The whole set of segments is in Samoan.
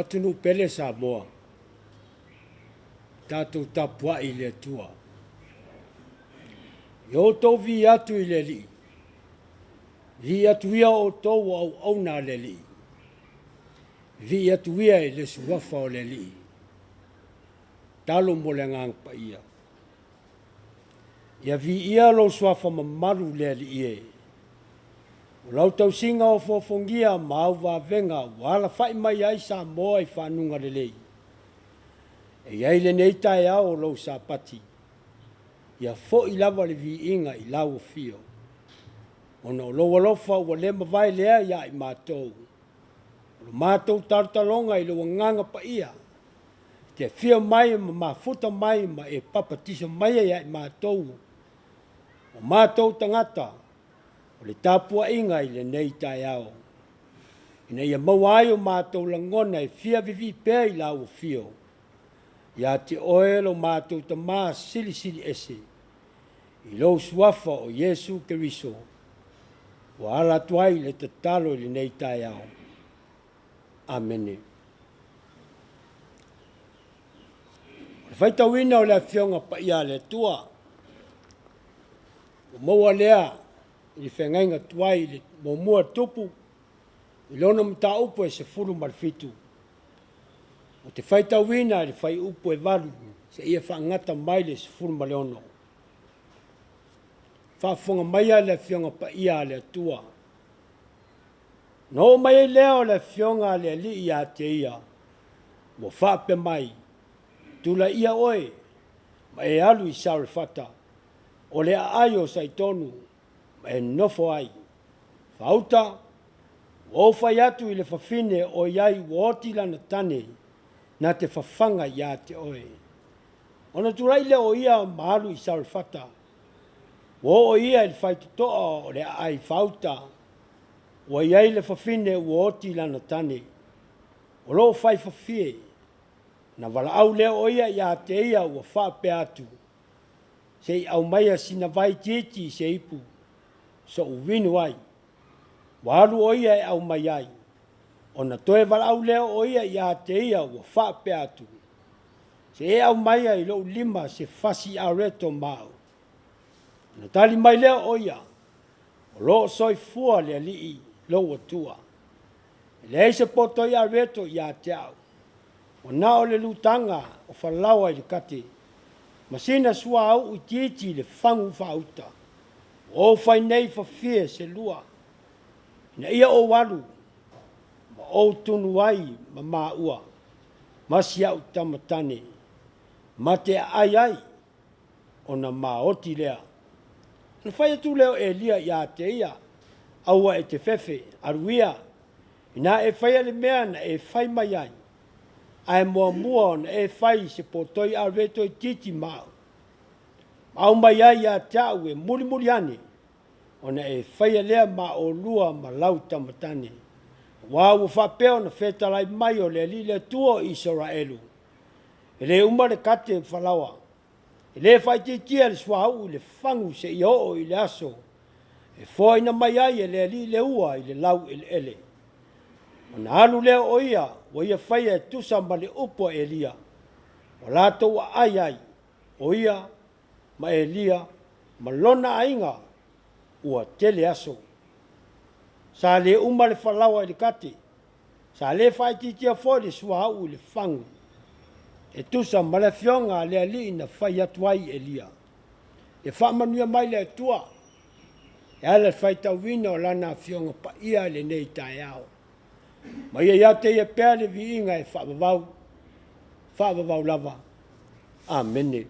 Atunuu pele Samoa, tatou tapuai i le Atua. Ia outou vii atu i le Alii, vii atu ia outou o auauna a le Alii, vii atu ia i le suafa o le Alii. Talo mo le Agaga Paia. Ia viia lou suafa mamalu le Alii e. O lau tausiga ofoofogia ma au vavega ua alafai mai ai Samoa i fanuga lelei. E i ai lenei taeao o lou Sapati, ia foi lava le viiga i lau afio, ona o lou alofa ua le mavae lea ia i matou. O lo matou talotaloga i lou Agaga Paia, e te afio mai ma mafuta mai ma e papatiso mai ia i matou, o matou tagata, o le tapuaiga i lenei taeao, ina ia maua ai o matou lagona e fia vivii pea i lau afio, ia te oe lo matou Tama Silisili Ese, i lou suafa o Iesu Keriso, ua ala atu ai le tatalo i lenei taeao. Amene. O le faitauina o le Afioga Paia a le Atua, ua maua lea i le feagaiga tuai i le muamua tupu i lona mataupu e 17. Ou te faitauina i le fuaiupu e 8 seia faagata mai le 16. Faafofoga maia le Afioga Paia a le Atua. Ona oo mai ai lea o le Afioga a le Alii ia te ia, ua faapea mai, Tulaia oe, ma e alu i Sarefata, o le aai o Saitonu, ma e nofo ai. Faauta, ua ou fai atu i le fafine ʻoiai ua oti lana tane, na te fafaga ia te oe. Ona tulai lea o ia ma alu i Sarefata. Ua oo ia i le faitotoa o le aai faauta, ua i ai le fafine ua oti lana tane, o lo o fai fafie. Ona valaau lea o ia ia te ia ua faapea atu, Se i aumaia sina vai itiiti i se ipu, so'u inu ai. Ua alu o ia e aumai ai. Ona toe valaau lea o ia ia te ia ua faapea atu, Se e aumaia i lou lima se fasi areto ma au. Ona tali mai lea o ia, O lo o soifua le Alii lou Atua. E leai se poto i areto ia te au. Ua na o le lutaga o falaoa i le kate, ma sina suauu itiiti i le fagu faauta. Ua ou fai nei fafie se lua, ina ia ou alu ma ou tunu ai ma maua ma si a'u tama tane, ma te aai ai, ona maoti lea. Ona fai atu lea o Elia ia te ia, Aua e te fefe, alu ia, inā e faia le mea na e fai mai ai, ae muamua ona e fai se potoi areto itiiti ma au, ma aumai ai ia te a'u e mulimuli ane, ona e faia lea ma olua ma lau tama tane. Aua ua faapea ona fetalai mai o le Alii le Atua o Isaraelu, E le uma le kate falaoa, e le faaitiitia le suauu i le fagu seia oo i le aso e foaina mai ai e le Alii le ua i le laueleele. Ona alu lea o ia ua ia faia e tusa ma le upu a Elia, ua latou aai ai, o ia ma Elia ma lona aiga ua tele aso. Sa le uma le falaoa i le kate, sa le faaitiitia foi le suauu i le fagu, e tusa ma le afioga a le Alii na fai atu ai i Elia. Ia faamanuia mai le Atua e ala i le faitauina o Lana Afioga Paia i lenei taeao. Ma ia ia te Ia pea le viiga e faavavau, faavavau lava. Amene.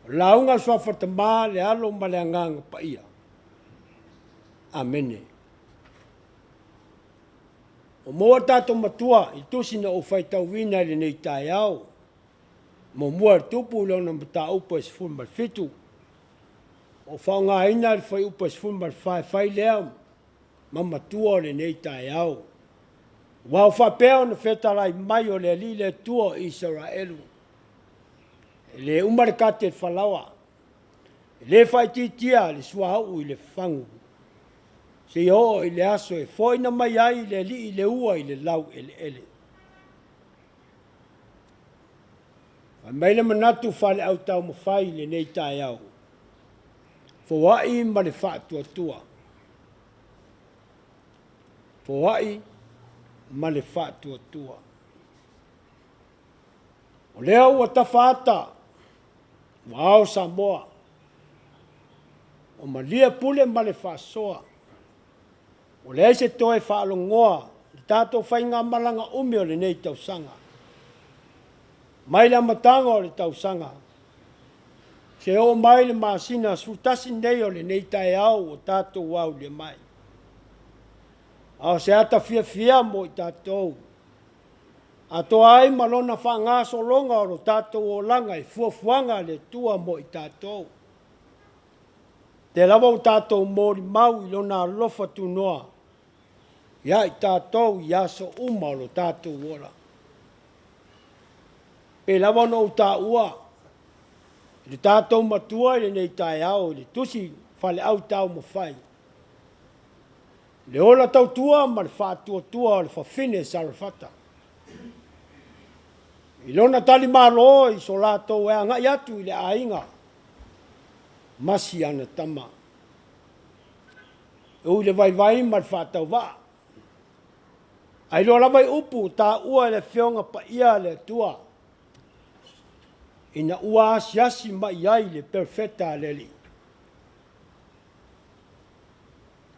O le lauga a le Suafa Tama, le Alo ma le Agaga Paia. Amene. Ua maua tatou matua i tusi na ou faitauina i lenei taeao. Muamua e tupu i lona mataupu e 17. Ua ou faaaogaina le fuaiupu e 14 e fai lea ma matua o lenei taeao. Ua o faapea ona fetalai mai o le Alii le Atua o Isaraelu. E le uma le kate falaoa. E le faaitiitia le suauu i le fagu. Seia oo i le aso e foaina mai ai le Alii le ua i le laueleele. Fai mai le manatu faale-autaumafai i lenei taeao, foai ma le faatuatua. Foai ma le faatuatua. O lea ua tafa ata, ua ao Samoa, ua malie pule ma le faasoa. Ua leai se toe faalogoa i le tatou faigamalaga umi o lenei tausaga. Mai le amataga o le tausaga, seia oo mai le masina 11 nei o lenei taeao ua tatou aulia mai. A o se ata fiafia mo i tatou, atoa ai ma lona faagasologa o lo tatou olaga i fuafuaga a le Atua mo i tatou. Lea lava ua tatou molimau i Lona alofa tunoa ia i tatou i aso uma o lo tatou ola. Pei lava ona ou taua i le tatou matua i lenei taeao i le tusi faaleautaumafai, le ola tautua ma le faatuatua o le fafine Sarefata. I lona talimalo i so latou e agai atu i le aiga ma si ana tama. E ui i le vaivai ma le faatauvaa, a iloa lava i upu taua e le Afioga Paia a le Atua, ina ua asiasi mai ai le Perofeta a le Alii.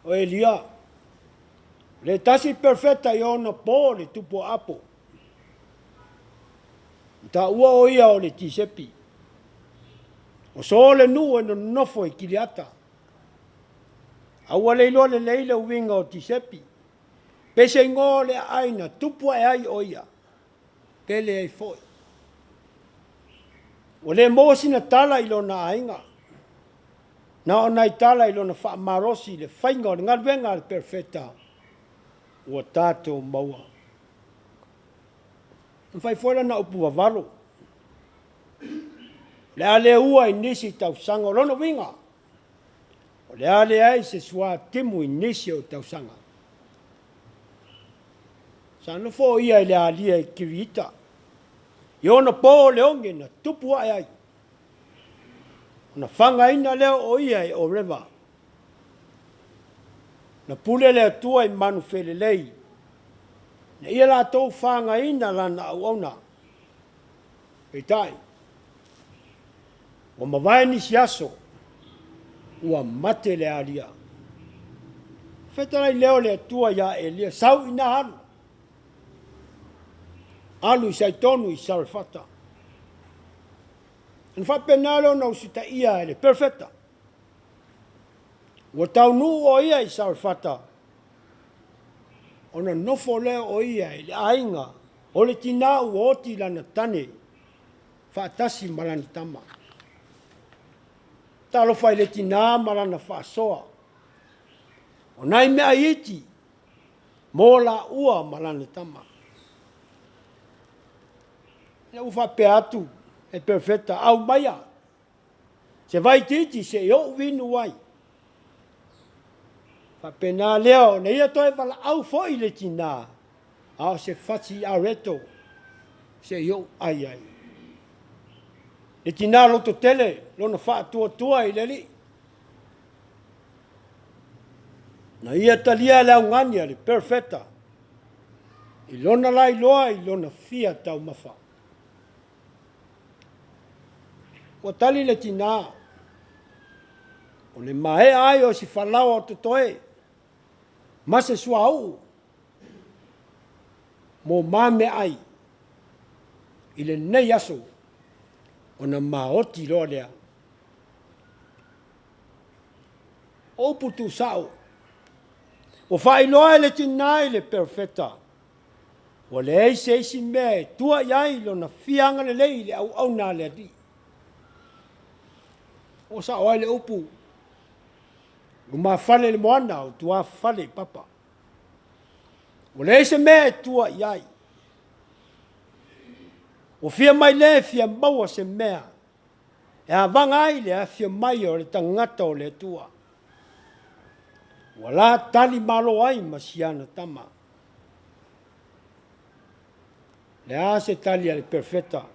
O Elia, o le tasi Perofeta i ona po le tupu Aapo, na taua o ia o le Tisepi. O so le nuu e nonofo i Kiliata. A ua le iloa lelei le uiga o Tisepi, pe se igoa o le aai na tupu ae ai o ia, pe leai foi. Ua le maua sina tala i lona aiga, na o nai tala i lona faamalosi i le faiga o le galuega a le Perofeta ua tatou maua. Na fai foi lana upu vavalo, o le a le ua i nisi tausaga. O lona uiga, o le a leai se suatimu i nisi o tausaga. Sa nofo o ia i le alia i Kiriita, i ona po o le oge na tupu ae ai, ona fagaina lea o ia e Oreva. Na pule le Atua i manufelelei, na ia latou fagaina lana auauna. Peitai, ua mavae nisi aso, ua mate le alia. Fetalai lea o le Atua ia Elia, sau i ina alu, alu i Saitonu i Sarefata. Ona faapena lea ona usitaia e le Perofeta. Ua taunuu o ia i Sarefata, ona nofo lea o ia i le aiga o le tinā ua oti lana tane faatasi ma lana tama. Talofa i le tinā ma lana faasoa, o nai meaai iti mo laua ma lana tama. Ina ua faapea atu e Perofeta, Aumaia se vai itiiti se i ou vinu ai. Faapena lea ona ia toe valaau foi le tinā, a o se fati areto se i ou ai ai. Le tinā lototele lona faatuatua i le Alii. Na ia talia le augani a le Perofeta i lona lailoa i lona fia taumafa. Ua tali le tinā, o le maea ai o si falaoa o totoe ma se suauu mo ma meaai i lenei aso ona maoti loa lea. O upu tuusao, ua faailoa e le tinā i le Perofeta Ua leai se isi mea e tua i ai lona fia agalelei i le auauna a le Alii. Ua sao ai le upu, lumafale i le moana o tuafale i papa. Ua leai se mea e tua i ai. Ua fia mai le fia maua se mea e avaga ai le afio mai o le tagata o le Atua. Ua la tali malo ai ma si ana tama. Le a se tali a le perfeta?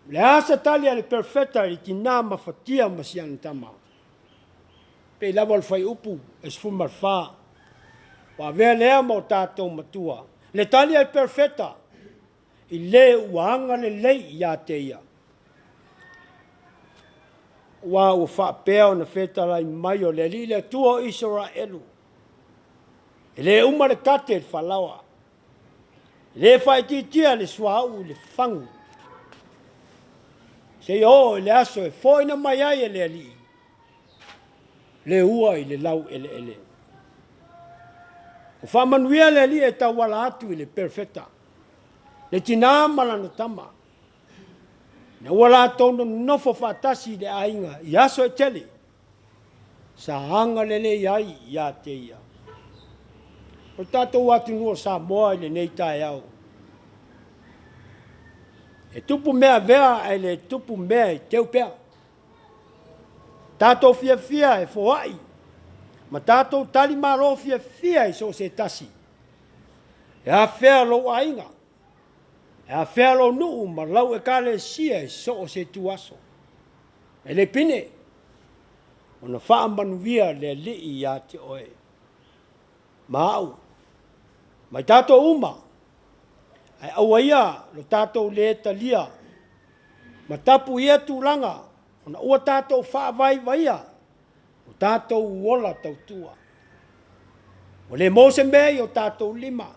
Le a se tali a le perfeta i le tinā mafatia ma si ana tama? Pei lava o le fuaiupu e 14, ua avea lea ma o tatou matua. Le tali a le perfeta i le ua agalelei ia te ia. Aua ua faapea ona fetalai mai o le Alii le Atua o Isaraelu, e le uma le kate i le falaoa, e le faaitiitia le suauu i le fagu, seia oo i le aso e foaina mai ai e le Alii le ua i le laueleele. Ua faamanuia le Alii e tauala atu i le Perofeta, le tinā ma lana tama, ina ua latou nonofo faatasi i le aiga i aso e tele, sa agalelei ai ia te ia. O le tatou atunuu o Samoa i lenei taeao, e tupu mea avea ae le tupu mea e teu pea. Tatou fiafia e foai ma tatou talimalo fiafia i so o se tasi. E afea lou aiga, e afea lou nuu ma lau ekalesia i so o se ituaso. E le pine ona faamanuia le Alii ia te oe ma au ma i tatou uma, ae aua ia lo tatou lē talia ma tapu ia tulaga ona ua tatou faavaivaia o tatou ola tautua. Ua le maua se mea i o tatou lima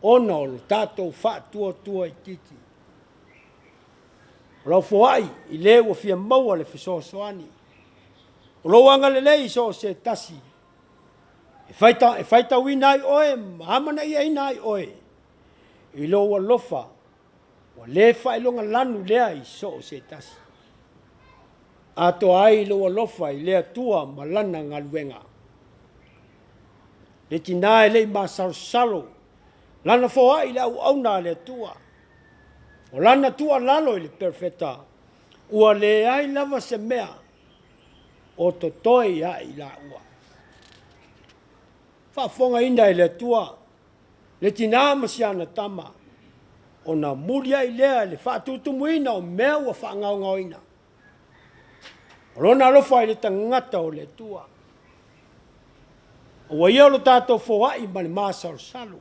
ona o lo tatou faatuatua itiiti. O lau foai i le ua fia maua le fesoasoani, o lou agalelei i so o se tasi, e faitauina ai oe ma amanaiaina ai oe i lou alofa ua le faailoga lanu lea i so o se tasi. Atoa ai lou alofa i le Atua ma lana galuega. Le tinā e le i masalosalo lana foai i le auauna a le Atua, o lana tuualalo i le Perofeta, ua leai lava se mea o totoe ia i laua. Faafofogaina e le Atua le tinā ma si ana tama, ona muliai lea i le faatutumuina o mea ua faagaogaoina. O lona alofa i le tagata o le Atua. Aua ia lo tatou foai ma le masalosalo,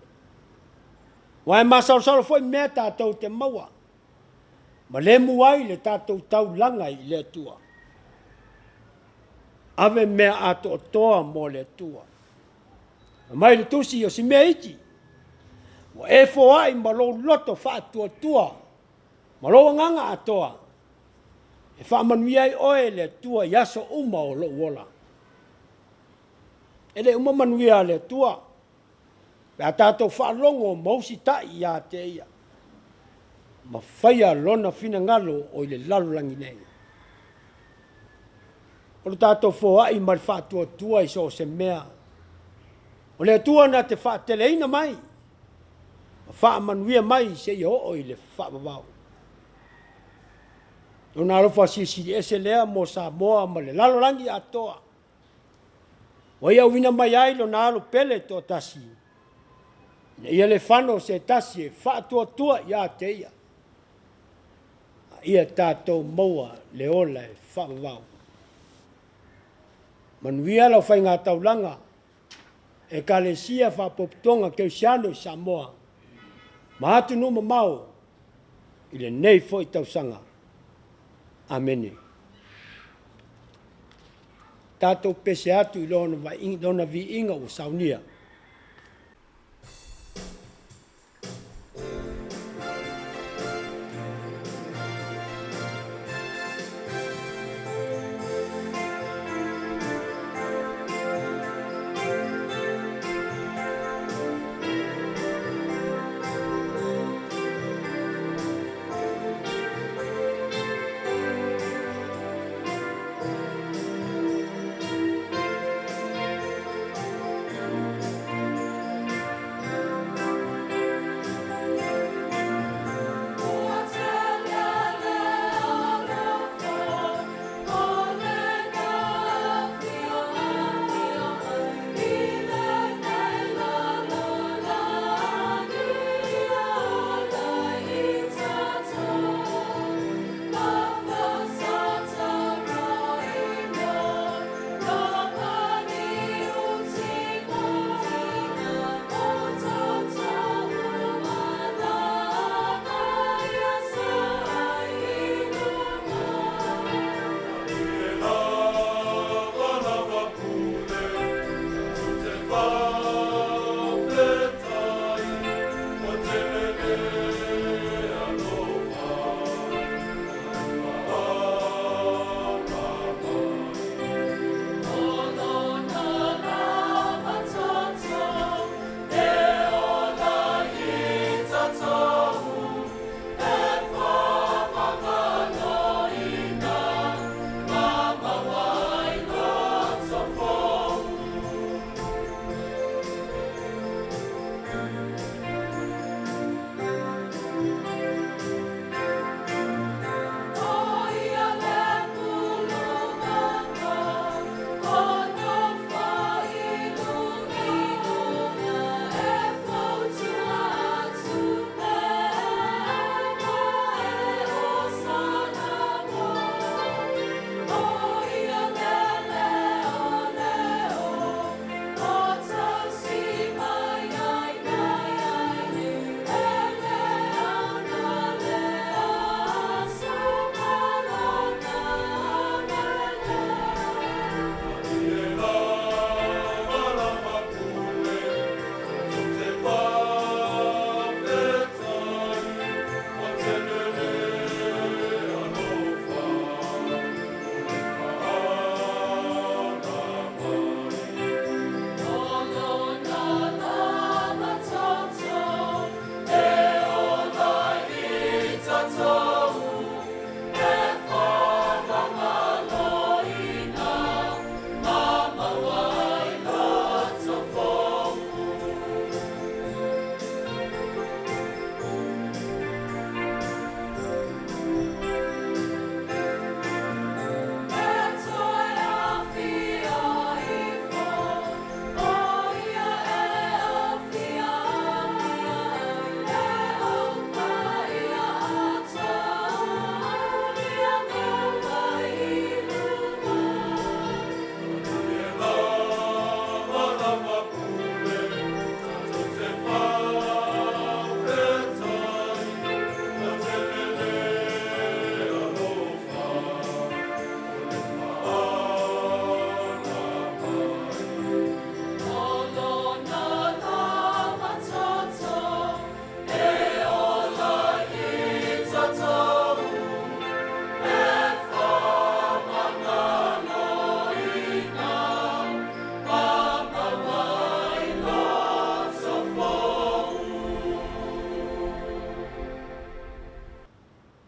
aua e masalosalo foi mea tatou te maua, ma lemu ai le tatou taulaga i le Atua. Ave mea atoatoa mo le Atua. Aumai le tusi o si mea iti, ua e foai ma lou loto faatuatua ma lou agaga atoa, e faamanuia ai oe le Atua i aso uma o lou ola. E le uma manuia a le Atua, pe a tatou faalogo ma usitai ia te ia, ma faia lona finagalo o i le lalolagi nei. O le tatou foai ma le faatuatua i so o se mea, o le Atua na te faateleina mai ma faamanuia mai seia oo i le faavavau. Lona alofa silisili ese lea mo Samoa ma le lalolagi atoa, ua ia auina mai ai lona alo pele toatasi, ina ia le fano se tasi e faatuatua ia te ia, a ia tatou maua le ola e faavavau. Manuia lau faigataulaga, Ekalesia Faapopotoga Kerisiano i Samoa ma atunuu mamao i lenei foi tausaga. Amene. Tatou pese atu i lona viiga ua saunia.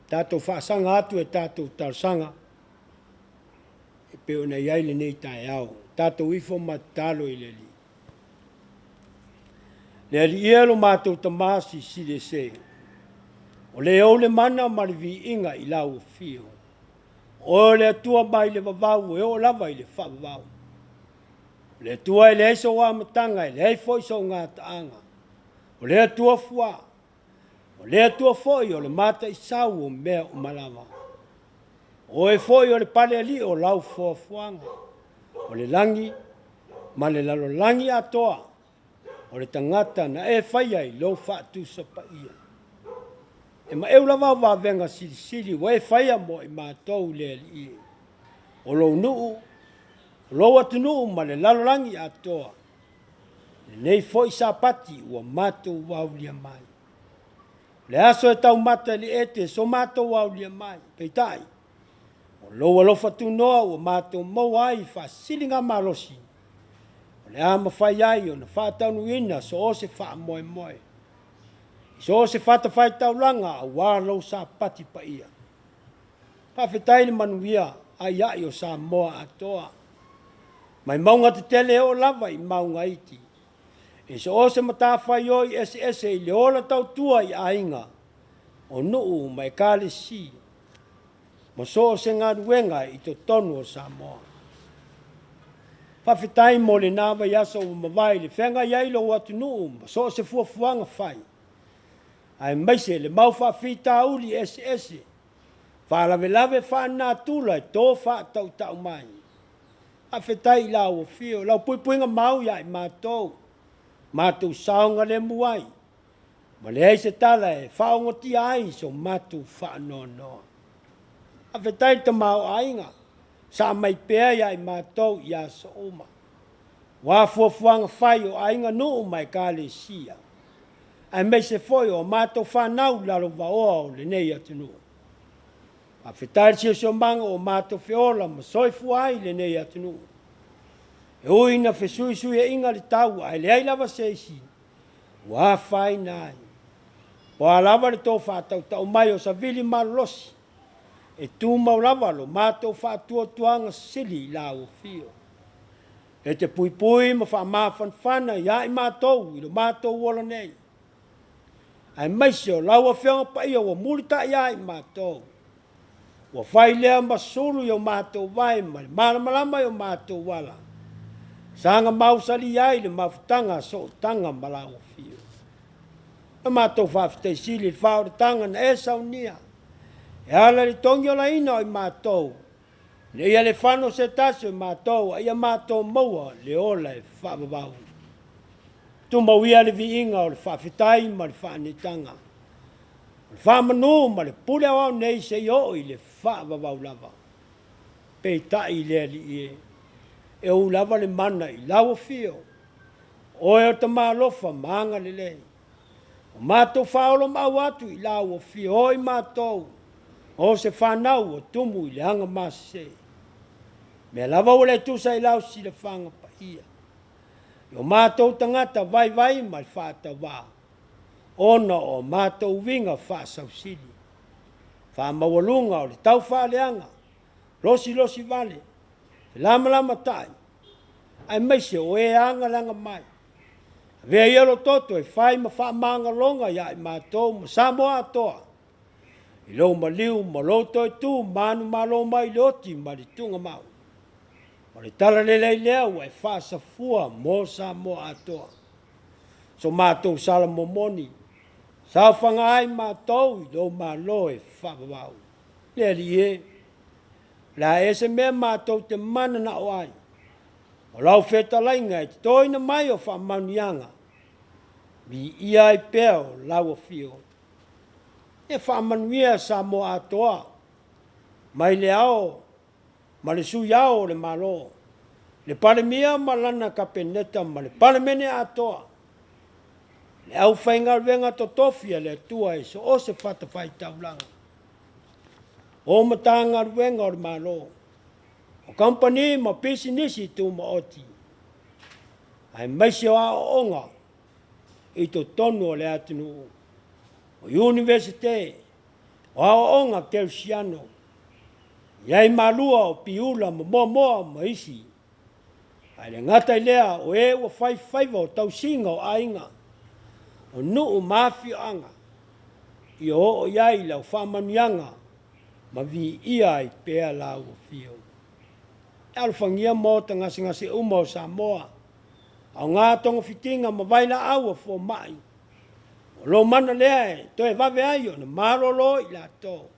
Tatou faasaga atu e tatou talosaga e pei ona i ai lenei taeao. Tatou ifo ma tatalo i le Alii. Le Alii e lo matou Tama Silisili Ese, o le ou le mana ma le viiga i lau afio. O oe le Atua mai le vavau e oo lava i le faavavau. O le Atua e leai sou amataga, e leai foi sou gataaga. O le Atua fuaa, o le Atua foi o le mataisau o mea uma lava. O oe foi o le palealii o lau foafoaga, o le lagi ma le lalolagi atoa, o le tagata na e faia i lou faatusa paia. E maeu lava au vavega silisili ua e faia mo i matou le Alii, o lou nuu, o lou atunuu ma le lalolagi atoa. Lenei foi Sapati ua matou aulia mai. O le aso e taumata i le ete so matou aulia mai, peitai, o lou alofa tunoa ua matou maua ai i faasiligamalosi, o le a mafai ai ona faataunuuina so o se faamoemoe, i so o se fatafaitaulaga aua lou Sapati paia. Faafetai le manuia aiai o Samoa atoa, mai mauga tetele e oo lava i mauga iti, i so o se matafaioi eseese i le ola tautua i aiga, o nuu ma ekalesia, ma so o se galuega i totonu o Samoa. Faafetai mo lena vaiaso ua mavae i le feagai ai lou atunuu ma so o se fuafuaga fai, aemaise le mau faafitauli eseese, faalavelave faalenatura e to faatautau mai. Faafetai i lau afio, lau puipuiga mau ia i matou, matou saogalemu ai, ma leai se tala e faaogotia ai so matou faanoanoa. Faafetai i le tamaoaiga, saa mai pea ia i matou i aso uma. Aua fuafuaga fai o aiga, nuu ma ekalesia, aemaise foi o a matou fanau lalovaoa o lenei atunuu. Faafetai i le siosiomaga ua matou feola ma soifua ai i lenei atunuu. E ui ina fesuisuiaiga le tau ae leai lava se isi ua afaina ai. Po o a lava le tou faatautau mai o savili malolosi, e tumau lava lo matou faatuatuaga sili i lau afio. E te puipui ma faamafanafana ia i matou i lo matou ola nei, aemaise o lau Afioga Paia ua mulitai ia i matou. Ua fai lea ma sulu i o matou vae ma le malamalama i o matou ala, saga mausali ai le mafutaga sootaga ma lau Afio. La matou faafetai sili i le faaolataga na e saunia e ala i le togiolaina o i matou, ina ia le fano se tasi o i matou, a ia matou maua le ola e faavavau. Tumau ia le viiga o le faafetai ma le faaneetaga, o le faamanu ma le pule aoao nei seia oo i le faavavau lava. Peitai i le Alii e, e ou lava le mana i lau afio, o oe o Tama alofa ma agalelei. Ua matou faaolomaau atu i lau afio, o i matou, o se fanau ua tumu i le aga masese. Mea lava ua le tusa i lau silafaga paia. I o matou tagata vaivai ma le faatauvaa, ona o a matou uiga faasausili, faamaualuga o le taufaaleaga, losilosi vale, felamalamatai, aemaise o e agalaga mai. Avea ia lo toto e fai ma faamagaloga ia i matou ma Samoa atoa, i lou maliu ma lou toe tu manumalo mai i le oti ma le tugamau. O le tala lelei lea ua e faasafua mo Samoa atoa. So matou sala momoni, saofaga ai matou i lou Malo e faavavau. Le Alii e, o le a ea se mea matou te mananao ai? O lau fetalaiga e totoina mai o faamanuiaga, viia ai pea o lau afio. Ia faamanuia Samoa atoa, mai le ao ma le Sui Ao o le Malo, le Palemia ma lana Kapeneta ma le Palemene atoa, le aufaigaluega totofi a le Atua i so o se fatafaitaulaga, o Matagaluega o le Malo, o kamupani ma pisinisi tumaoti, aemaise o aoaoga i totonu o le atunuu, o Iunivesite, O aoaoga kerisiano, i ai malua o Piula ma Moamoa ma isi. Ae le gata i lea, o e ua fai faiva o tausiga o aiga, o nuu ma afioaga, ia oo i ai lau faamanuiaga ma viia ai pea lau afio. E alofagia maota gasegase uma o Samoa, aoga togafitiga ma vailaau a fomai, o lou mana lea e toe vave ai ona malolo i latou.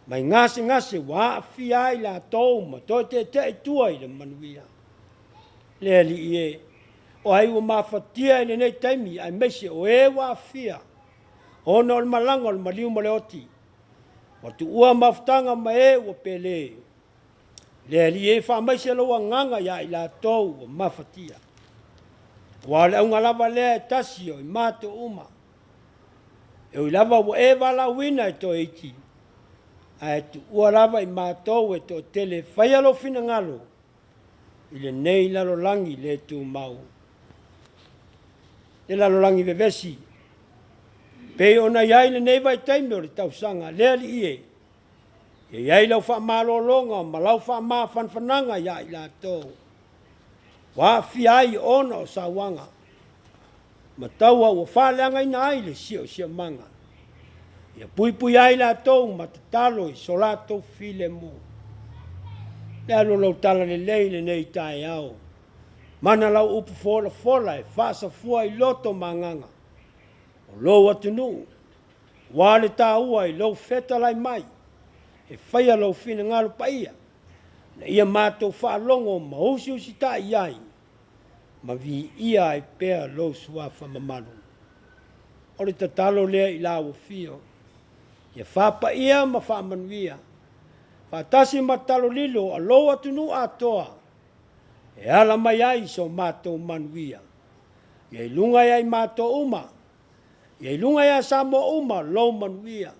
Mai gasegase ua aafia ai latou ma toe teetee i tua i le manuia. Le Alii e, o ai ua mafatia i lenei taimi aemaise o e ua aafia ona o le malaga o le maliu ma le oti, ua tuua mafutaga ma e ua pele. Le Alii e, faamaise lou agaga ia i latou ua mafatia. Aua o le auga lava lea e tasi o i matou uma. E ui lava ua e valaauina e toeiti, ae tuua lava i matou e toatele e faia lou finagalo i lenei lalolagi le tumau. Le lalolagi vevesi, pei ona i ai lenei vaitaimi o le tausaga, le Alii e, ia i ai lau faamalologa ma lau faamafanafanaga ia i latou ua aafia ai ona o sauaga ma taua ua faaleagaina ai le siosiomaga. Ia puipuia ai latou ma tatalo i so latou filemu. Le alu o lou tala lelei i lenei taeao, mana lau upu folafola e faasafua i loto ma agaga o lou atunuu, ua le taua i lou fetalai mai e faia lou finagalo paia, ina ia matou faalogo ma usiusitai i ai, ma viia ai pea lou suafa mamalu. O le tatalo lea i lau afio, ia faapaia ma faamanuia, faatasi ma tatalo lilo a lou atunuu atoa, e ala mai ai so matou manuia. Ia i luga ia i matou uma, ia i luga ia Samoa uma lou manuia,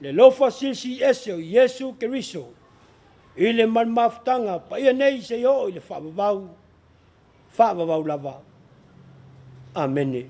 le alofa silisili ese o Iesu Keriso, i le malumafutaga paia nei seia oo i le faavavau, faavavau lava. Amene.